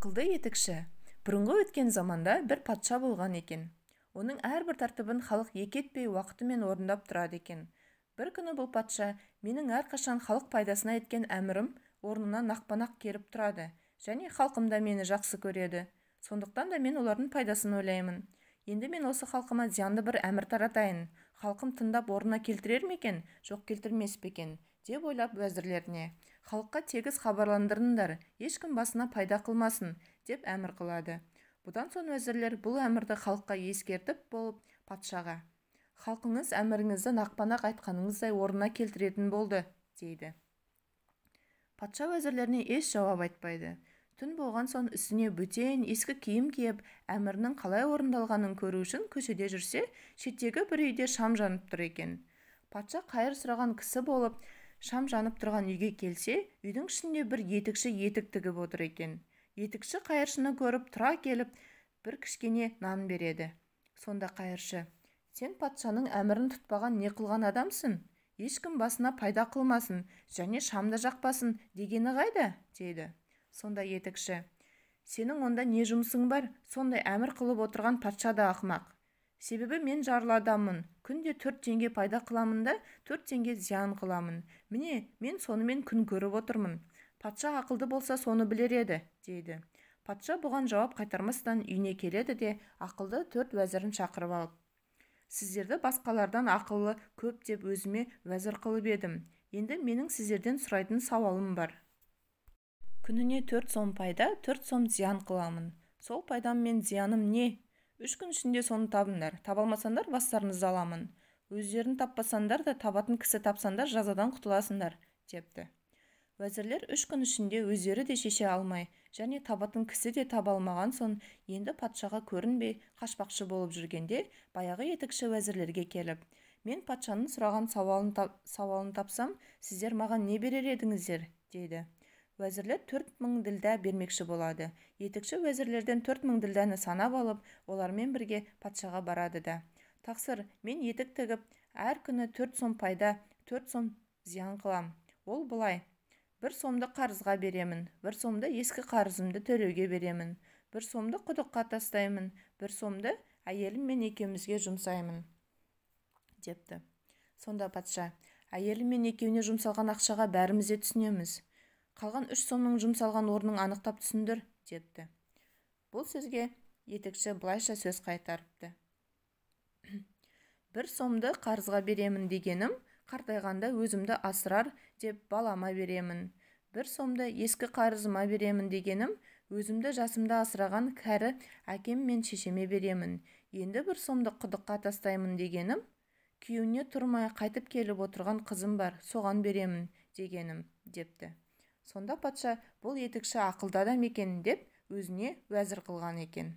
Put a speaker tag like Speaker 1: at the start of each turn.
Speaker 1: Ақылды етікші. Бұрынғы өткен заманда бір патша болған екен. Оның әрбір тәртібін халық екі етпей уақытымен орындап тұрады екен. Бір күні бұл патша: «Менің әрқашан халық пайдасына еткен әмірім орнына нақпа-нақ келіп тұрады және халқым да мені жақсы көреді. Сондықтан да мен олардың пайдасын ойлаймын. Енді мен осы халқыма зиянды бір әмір таратайын. Халқым тыңдап орнына келтірер ме екен, жоқ келтірмес пе екен?» – деп ойлап, уәзірлеріне: «Халыққа тегіс хабарландырыңдар, ешкім басына пайда қылмасын», – деп әмір қылады. Бұдан соң уәзірлер бұл әмірді халыққа ескертіп болып, патшаға: «Халқыңыз әміріңізді нақпа-нақ айтқаныңыздай орнына келтіретін болды», – дейді. Патша уәзірлеріне еш жауап айтпайды. Түн болған соң үстіне бөтен ескі киім киіп, әмірінің қалай орындалғанын көру үшін көшеде жүрсе, шеттегі бір үйде шам жанып тұр екен. Патша қайыр сұраған кісі болып, шам жанып тұрған үйге келсе, үйдің ішінде бір етікші етік тігіп отыр екен. Етікші қайыршыны көріп, тұра келіп, бір кішкене нан береді. Сонда қайыршы: «Сен патшаның әмірін тұтпаған не қылған адамсың? Ешкім басына пайда қылмасын және шам да жақпасын дегені қайда?» – дейді. Сонда етікші: «Сенің онда не жұмысың бар? Сондай әмір қылып отырған патша да ақымақ. Себебі мен жарлы адаммын. Күнде 4 теңге пайда қыламын да, 4 теңге зиян қыламын. Міне, мен сонымен күн көріп отырмын. Патша ақылды болса, соны білер еді», – дейді. Патша бұған жауап қайтармастан үйіне келеді де, ақылды төрт уәзірін шақырып алып: «Сіздерді басқалардан ақылы көп деп өзіме уәзір қылып едім. Енді менің сіздерден сұрайтын сауалым бар. Күніне 4 сом пайда, 4 сом зиян қыламын. Сол пайдам мен зияным не? 3 күн ішінде соны табыңдар. Таба алмасаңдар, бастарыңызды аламын. Өздерің таппасаңдар да, табатын кісі тапсаңдар, жазадан құтыласыңдар», – депті. Уәзірлер 3 күн ішінде өздері де шеше алмай және табатын кісі де таба алмаған соң, енді патшаға көрінбей қашпақшы болып жүргенде, баяғы етікші уәзірлерге келіп: «Мен патшаның сұраған сауалын тапсам, сіздер маған не берер едіңіздер?» – дейді. Уәзірлер 4000 ділдә бермекші болады. Етікші уәзірлерден 4000 ділдәні санап алып, олармен бірге патшаға барады да: «Тақсыр, мен етік тігіп, әр күні 4 сом пайда, 4 сом зиян қылам. Ол былай: 1 сомды қарызға беремін, 1 сомды ескі қарызымды төлеуге беремін, 1 сомды құдыққа тастаймын, 1 сомды әйелім мен екеумізге жұмсаймын», – депті. Сонда патша: «Әйелі мен екеуіне жұмсалған ақшаға бәріміз де түсінеміз. Қалған 3 сомның жұмсалған орнын анықтап түсіндір», – депті. Бұл сөзге етікші былайша сөз қайтарыпты: «1 сомды қарызға беремін дегенім, қартайғанда өзімді асырар деп балама беремін. 1 сомды ескі қарызыма беремін дегенім, өзімді жасымда асыраған кәрі әкем мен шешеме беремін. Енді 1 сомды құдыққа тастаймын дегенім, күйеуіне тұрмай қайтып келіп отырған қызым бар, соған беремін дегенім», – депті. Сонда патша бұл етікші ақылды адам екен деп, өзіне уәзір қылған екен.